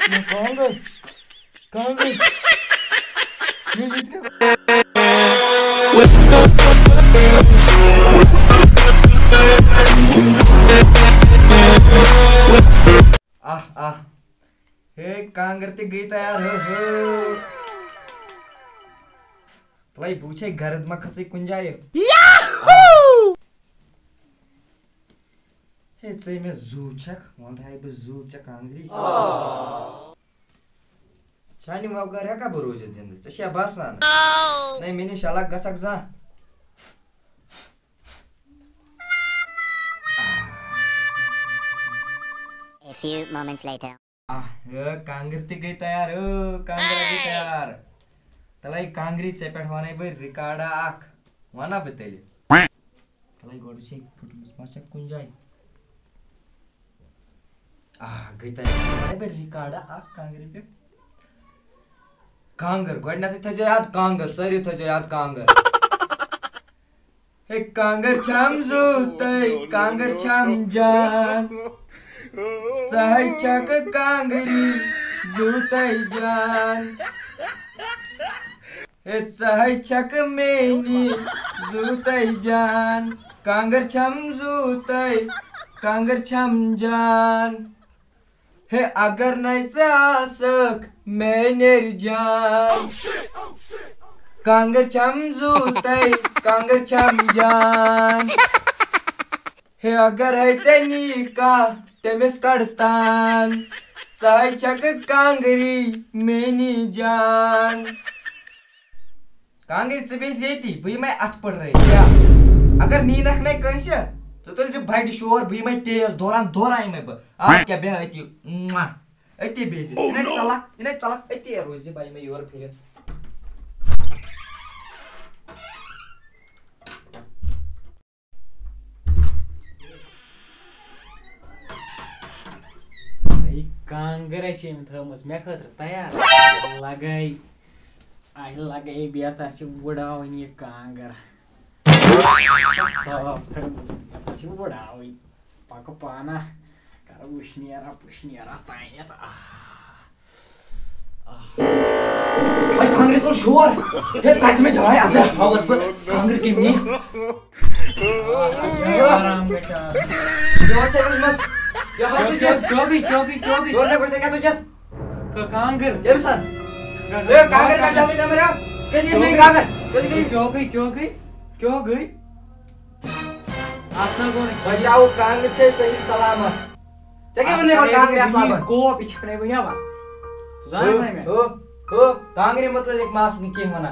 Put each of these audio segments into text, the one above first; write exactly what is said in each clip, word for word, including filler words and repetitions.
کانٛگٕر، کانٛگٕر۔ یہِ، یہِ تہِ کیٛاہ؟ آہ، آہ۔ ہے، کانٛگٕر تہِ گٔے تیار، ہو، ہو۔ تلے، بہٕ وٕچھے گرد ما کھژٕے کُنہِ جایہِ۔ ہے، ژٕے مےٚ زُو چھکھ، وۄنۍ تھاوے بہٕ زُو ژےٚ کانٛگرِ۔ چانہِ وغٲر ہٮ۪کا بہٕ روٗزِتھ زِندٕ؟ ژےٚ چھےٚ باسان؟ نَے، مےٚ نِش الگ گژھکھ زانٛہہ۔ A few moments later. آہ، کانٛگٕر تہِ گٔے تیار، او، کانٛگٕر گٔے تیار۔ تَلَے کانٛگرِ، ژےٚ پٮ۪ٹھ وَنَے بہٕ ریکارڈا اَکھ، وَنا بہٕ تیٚلہِ۔ تَلَے گۄڈٕ چھے پھٕٹمٕژ، ما چھےٚ کُنہِ جایہِ؟ آہ، گٔے تیار، وَنَے بہٕ ریکارڈا اَکھ کانٛگرِ پٮ۪ٹھ۔ کانٛگٕر، گۄڈٕنٮ۪تھٕے تھٲیزیو یاد کانٛگٕر، سٲری تھٲیزیو یاد کانٛگٕر۔ ہے کانٛگٕر چھَم زوٗتَے، کانٛگٕر چھَم جان۔ ژٕ ہے چھَکھ کانٛگٕری زوٗتَے جان۔ ہے ژٕ ہے چھَکھ میٛٲنی زوٗتَے جان۔ کانٛگٕر چھَم زوٗتَے، کانٛگٕر چھَم جان۔ ہے اگر نَے ژٕ آسکھ میٛانٮ۪ر جان، کانٛگٕر چھَم زوٗتَے، کانٛگٕر چھَم جان۔ ہے اگر ہے ژےٚ نی کانٛہہ تٔمِس کَڑتان، ژٕ ہے چھَکھ کانٛگٕری میٛٲنی جان۔ کانٛگٕرِ، ژٕ بیٚہہ زِ ییٚتی، بہٕ یِمَے اَتھٕ پٲٹھۍ رٲوِتھ۔ کیٛاہ؟ اگر نی نَکھ نَے کٲنٛسہِ، ژٕ تُلۍ زِ بَڑِ شور، بہٕ یِمَے تیز دوران دوران یِمَے بہٕ۔ آ، کیٛاہ بیٚہہ أتی، مَہ، أتی بیٚہہ زِ۔ یہِ نَے ژَلَکھ، یہِ نَے ژَلَکھ، أتی روزِ زِ، بہٕ یِمَے یورٕ پھِرِتھ۔ ہے، کانٛگٕر ہے چھِ أمۍ تھٲومٕژ مےٚ خٲطرٕ تیار۔ لَگے، اَسہِ لَگے بیتر چھِ وُڑاوٕنۍ یہِ کانٛگٕر۔ صاف تھٲومٕژ بیتر چھِ وُڑاوٕنۍ۔ پَکہٕ پانہ، کَرٕ وٕشنیرا پُشنیرا تانٮ۪تھ۔ آہ۔ آہ۔ وۄنۍ کانٛگرِ کوٚر شور۔ ہے، تَتہِ چھِ مےٚ جاے، اَز ہاوَس بہٕ کانٛگرِ کٔمۍ نی۔ آرام گژھِ آسُن۔ یہِ حظ چھِ أمِس منٛز، یہِ حظ چھِ چوکٕے، چوکٕے، چوکٕے۔ یورٕ نہ گۄڈٕ ژےٚ کیٛاہ تُج اَتھ؟ ک-، کانٛگٕر۔ ییٚمہِ ساتہٕ۔ ک-، ہے، کانٛگٕر کانٛگٕر۔ کَتہِ چھَکھ ژےٚ نمبر؟ کٔژِ گٔے کانٛگٕر؟ کٔژِ گٔے؟ چوکٕے، چوکٕے، چوکٕے۔ اَتھ نہ گوٚو نہٕ کِہیٖنۍ۔ بچاو، کانٛگٕر چھے صحیح سلامت۔ ژےٚ کیٛاہ ووٚنُے گۄڈٕ کانٛگرِ اَتھ لاگُن؟ کوپ، یہِ چھَکھ نَے وٕنہِ یَوان۔ ژٕ زانَکھ نَے مےٚ۔ ہو، ہو، کانٛگرِ مُتعلِق ما آس نہٕ کینٛہہ وَنان۔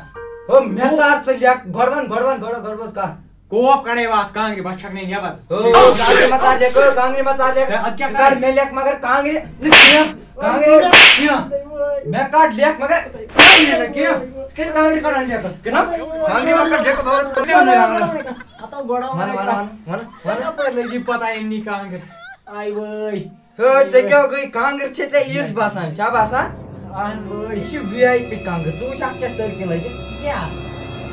ہو، مےٚ ژار ژٕ لیکھ، گۄڈٕ وَن، گۄڈٕ وَن، گۄڈٕ، گۄڈٕ وَن کَتھ۔ کوپ کَڑے وَتھ کانٛگرِ، بہٕ چھَکھ نَے نٮ۪بَر۔ ہو، کانٛگرِ ما ژار لیکھ، ہو، کانٛگرِ ما ژار لیکھ۔ ہے، اَدٕ کیٛاہ ژٕ کَڑ کَرٕ؟ مےٚ لیکھ مگر کانٛگرِ نہٕ کینٛہہ، کانٛگرِ نہٕ کینٛہہ۔ مےٚ کَڑ لیکھ مگر کانٛگرِ نہٕ کینٛہہ۔ ژٕ کیٛازِ کانٛگرِ کَڑان لیکھ؟ کِنہٕ کانٛگرِ ما کَڑ لیکھ، بہٕ وَنہٕ، بہٕ وَنہٕ، وَنہٕ۔ ہَتو گۄڈٕ وَنہٕ، وَنہٕ، وَنہٕ، وَنہٕ۔ ژےٚ کَپٲرۍ لٔجی پَتہ أمۍ نی کانٛگٕر؟ آے وٲے۔ ہے، ژےٚ کیٛاہ گٔے؟ کانٛگٕر چھے ژےٚ یِژھ باسان، چھا باسان؟ اہن وٲے۔ یہِ چھِ وی آی پی کانٛگٕر۔ ژٕ وٕچھ اَتھ کیٛاہ چھِ تٔرۍ کِنۍ لٲگِتھ۔ کیٛاہ؟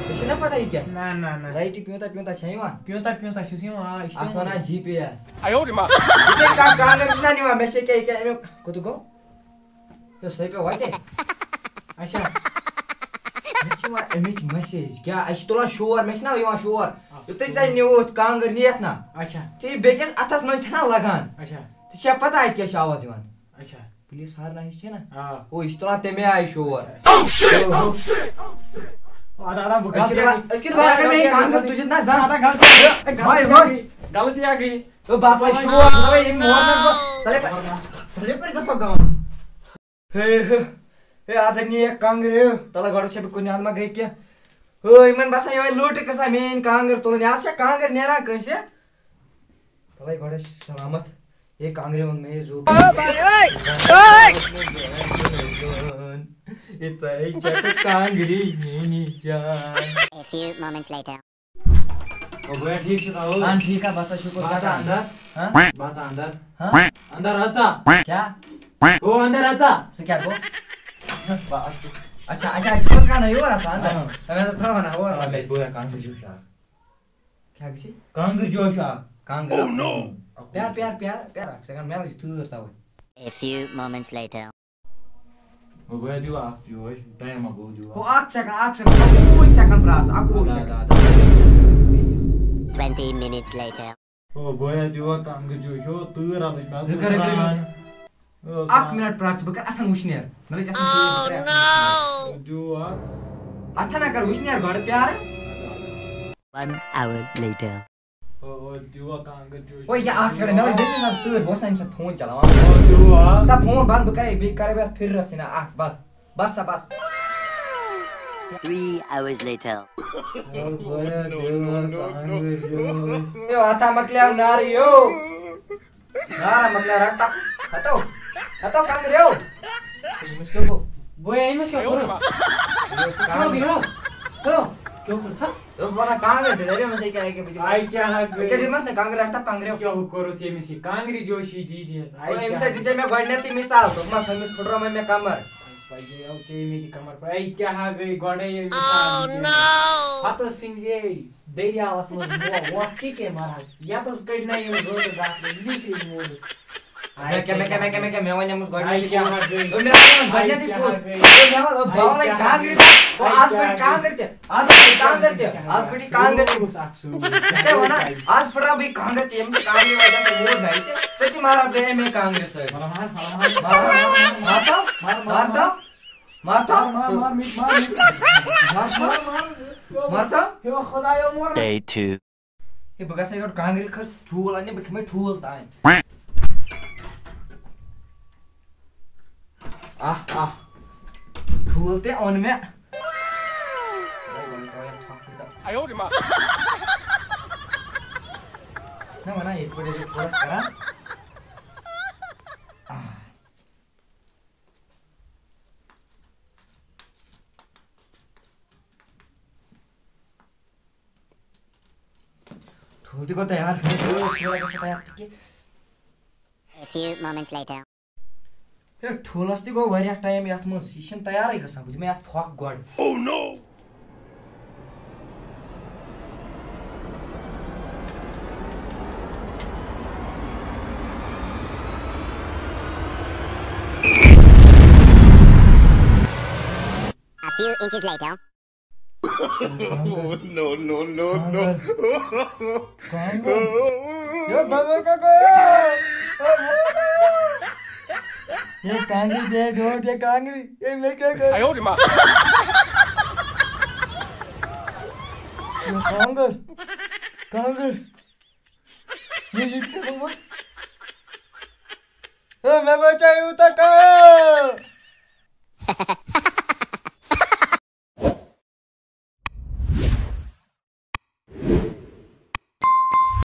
ژےٚ چھِ نہ پَتہ یہِ کیٛاہ چھِ؟ نہ، نہ، نہ۔ لایٹہِ پیوٗنٛتاہ پیوٗنٛتاہ چھےٚ یِوان؟ پیوٗنٛتاہ پیوٗنٛتاہ چھُس یِوان، آ، یہِ چھُ اَتھ وَنان جی پی ایس۔ یہِ تۄہہِ کانٛہہ کانٛگٕر چھِ نہ نِوان، مےٚ چھے کیٛاہ یہِ کیٛاہ اَمیُک کوٚت گوٚو؟ یہِ سُے پیوٚو وَتہِ۔ اچھا۔ مےٚ چھِ یِوان اَمِچ message۔ کیٛاہ؟ اَسہِ چھِ تُلان شور، مےٚ چھِنہ یِوان شور۔ اَفسوٗن۔ یُتھُے ژےٚ نیوٗتھ کانٛگٕر نِتھ نہ، اچھا۔ ژےٚ یہِ بیٚکِس اَتھَس منٛز چھَنہ لَگان۔ اچھا۔ ژےٚ چھےٚ پَتہ اَتہِ کیٛاہ چھِ آواز یِوان؟ اچھا۔ پُلیٖس ہارنہٕ ہِش چھےٚ نہ؟ آ۔ ہُہ، یہِ چھِ تُلان تَمے آیہِ شور۔ اَدٕ، اَدٕ، بہٕ أسۍ کِتھ غلطی پٲٹھۍ، اَکھ گٔے۔ أسۍ کِتھ پٲٹھۍ اَکھ اَکھ گٔے گٔے، کانٛگٕر تُجِتھ نہ زانٛہہ؟ اَدٕ، غلطی اَکھ گٔے۔ ہے، ہے۔ غلطی اَکھ گٔے۔ ہے، بہٕ ہَسا شور، بہٕ ہَسا ییٚمہِ مورنَس بہٕ، ژَلے پَتہٕ، ژَلے پَتہٕ دَفعہ گام۔ ہے، ہے، ہے، آز ہے نِیَکھ کانٛگٕر، ہے، تَلہٕ گۄڈٕ چھےٚ بہٕ کُنہِ اَنٛدٕ ما گٔے کینٛہہ۔ ہے، یِمَن باسان یِہوٚے لوٗٹہٕ قٕصہ، میٛٲنۍ کانٛگٕر تُلٕنۍ۔ آز چھےٚ کانٛگٕر نیران کٲنٛسہِ؟ تَلَے گۄڈٕ ٲسۍ سلامت۔ ہے، کانٛگرِ ووٚن مےٚ، ہے، زُو۔ ہے، ژَے چھَکھ کانٛگرِ میٛٲنی جان۔ A few moments later. او بھیا، ٹھیٖک چھُکھا؟ او۔ اہن ٹھیٖک ہا، بس ہا شُکُر۔ بہٕ اژا اندر۔ ہاں؟ بہٕ اژا اندر۔ ہاں؟ اندر اژا۔ کیٛاہ؟ او، اندر اژا۔ سُہ کیٛاہ گوٚو؟ بہٕ اَژٕ۔ اچھا، اچھا، اَتہِ چھُ پَتہٕ کانٛہہ یور آسان اندر۔ ہاں۔ تَمہِ ساتہٕ ترٛاوان ہا اورٕ۔ آ، مےٚ چھِ بوزان کانٛگرِ جوش اکھ۔ کیٛاہ گژھِ؟ کانٛگرِ جوش اکھ۔ کانٛگرِ۔ Oh no! پیار، پیار، پیار، پیار اکھ second، مےٚ لٔج تۭر تَوَے۔ A few moments later. بہٕ دیو اکھ جوش، ٹایم ما گوٚو دیو ہو، اکھ۔ اکھ سیکنڈ، اکھ سیکنڈ، اکوُہ سیکنڈ پرٛار ژٕ، اکوُہ ادا، سیکنڈ۔ ادا، ادا۔ Twenty minutes later. او بہٕ دیو کنگہٕ جوش، ہو تۭر آمٕژ مےٚ رُکو، رُکو، رُکو۔ سرٛان۔ او اکھ سرٛان۔ منٹ پرٛار ژٕ، بہٕ کرٕ اتھن وٕشنیر۔ مےٚ لٔج اتھن تۭر، بہٕ کرٕ اتھن وٕشنیر۔ دیو اکھ۔ اتھن ہا کر وٕشنیر گۄڈٕ پیارٕ۔ One hour later. او، او، دیوا کانٛگٕر جوش۔ او، یہِ اکھ سیکنڈ، مےٚ وٕچھ دٔچھِنۍ منٛز تۭر، بہٕ اوسُس نہٕ أمِس سۭتۍ فون چلاوان۔ او، دیوا۔ تا فون بنٛد، بہٕ کرے، بیٚیہِ کرے بہٕ اَتھ پھِرِ رَس ژھٕنان اکھ، بس، بس سا، بس۔ Three hours later. او، بویا، دیوا کانٛگٕر جوش۔ یو، اَتھ ہا مۄکلیو نارٕ، یو۔ نارا مۄکلیو رٹا۔ ہتو، ہتو کانٛگریو۔ أمِس کیٛاہ گوٚو؟ بوے، أمِس کیٛاہ کوٚرُتھ؟ یہِ اوس کیٛاہ کانٛگرِ۔ گوٚو؟ ہو، کیٛاہ کوٚرتھس؟ یہِ اوس ونان کانٛگٕر تہِ، دٔپۍ أمِس ییٚکیٛاہ، ییٚکیٛاہ بہٕ دِمہٕ۔ آے کیٛاہ ہا گٔے؟ أکیٛاہ دِمس نہٕ کانٛگٕر رٹا کانٛگریو۔ کیٛاہ کوٚرُتھ ییٚمِس یہِ؟ کانٛگرِ جوشی دیٖزِ ہس۔ آے او، أمِس کیٛاہ سۭتۍ ہا دِژے مےٚ گۄڈٕنٮ۪تھٕے مثال، دوٚپمس، ہُمِس پھُٹرٲو مےٚ کمر۔ پزے او ژےٚ مےٚ تہِ کمر پھُٹ-، اے کیٛاہ ہا گٔے گۄڈَے ییٚمِس آو وٕنکیٚنس۔ ہتس سٕنٛزے۔ دٔریاوس منٛز مو-، وۄٹھ تہِ کیٛاہ مَرہَس؟ یَتَس کٔڑۍ نہ یِم گٲڑۍ رَٹنہِ، نِکرِتھ موٗدٕ۔ مےٚ کیٛاہ، مےٚ کیٛاہ، مےٚ کیٛاہ، مےٚ کیٛاہ، مےٚ وَنیٛومُس گۄڈٕنٮ۪تھٕے آے کیٛاہ پوٚز۔ ہا گٔے؟ ہے، مےٚ وَنیٛومُس آے گۄڈٕنٮ۪تھٕے کیٛاہ پوٚز۔ ہا گٔے؟ ہے، مےٚ وَن، او، بہٕ آے وَنَے کیٛاہ ہا کانٛگرِ گٔے؟ تہِ، او، آے آز کیٛاہ پٮ۪ٹھ ہا کانٛگٕر گٔے؟ تہِ، آز پٮ۪ٹھ یہِ کانٛگٕر تہِ۔ افسوس، افسوس۔ ژٕ کیٛاہ وَنان؟ آز پھٕٹراو بہٕ یہِ کانٛگٕر تہِ، ییٚمہِ سۭتۍ کانٛگرِ وجہ سۭتۍ ووت مےٚ یہِ تہِ۔ تٔتی ماران ژٕ اَمے کانٛگرِ سۭتۍ۔ مَر، مَر، مَر، مَر۔ مَر، مَر، مَر، مَر۔ مَر، مَر، مَر۔ مَر، مَر، مَر۔ مَر، مَر۔ مَر، مَر، مَر، مَر۔ مَر، مَر۔ مَر، مَر۔ مَر، مَر۔ Day two. ہے، بہٕ گژھٕ ہا یورٕ کانٛگرِ خٲطرٕ ٹھوٗل اَننہِ، بہٕ کھٮ۪مہٕ ٹھوٗل تام۔ آہ، آہ۔ ٹھوٗل تہِ اوٚن مےٚ۔ چھُنا وَنان، یِتھ پٲٹھۍ ٲسِو ٹھوٗلَس کران۔ آہ۔ ٹھوٗل تہِ گوٚو تیار۔ ٹھوٗل گژھِ تیار تہِ کینٛہہ۔ A few moments later. ہے، ٹھوٗلَس تہِ گوٚو واریاہ ٹایم یَتھ منٛز، یہِ چھِنہٕ تیارٕے گژھان، بہٕ دِمہٕ یَتھ پھۄکھ گۄڈٕ۔ Oh no! A few inches later. No, no, no, no. کانٛگٕر۔ کانٛگٕر۔ یو دبے کا گیا؟ یہ کانٛگٕر دے ڈوٹ، یہ کانٛگٕر۔ یہ میں کیا کروں؟ یہ کانٛگٕر۔ کانٛگٕر۔ یہ، یہ کیا ہوا؟ اے، مےٚ بچاو یوٗتاہ کانٛگٕر۔